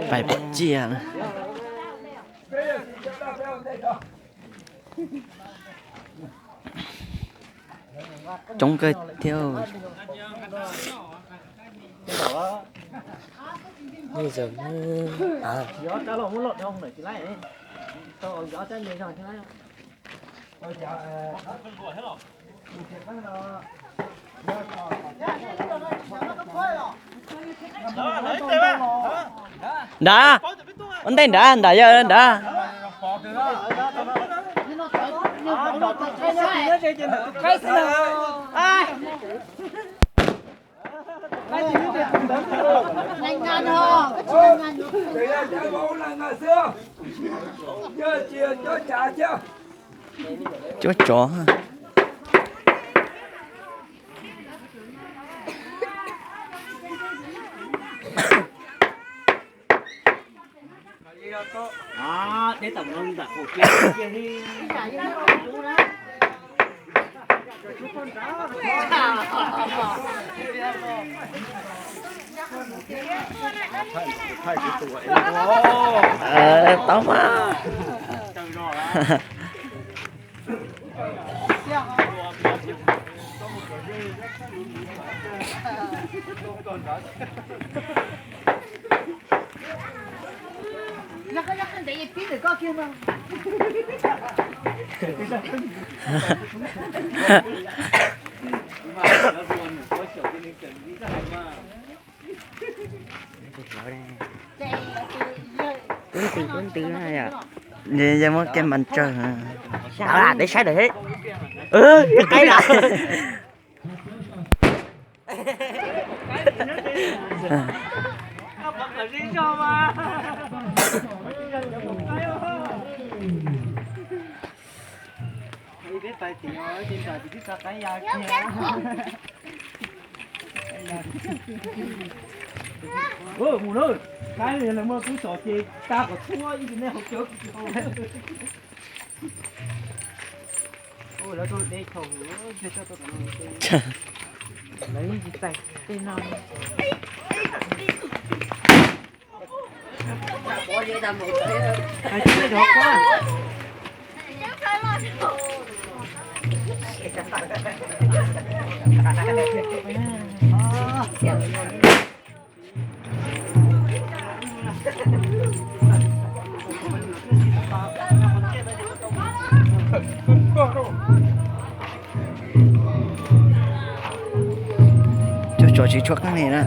Pais pom tsiaj na. Coob kawg thiab. Nrad, ua ntej nrad, nrad yog nrad. Cuab tsov. Tau mas. Ntws ntws na yom. Yog muab kiag mas tsawg. Peb saib lawm. Qaib lawm. Mus na, qaib lawv muaj tub tsos ces ta kom txhua ib tug nej hauv cawv. Lawv yeej tsis txais tej no. Cuab tsov tsis tshuab qeej li na.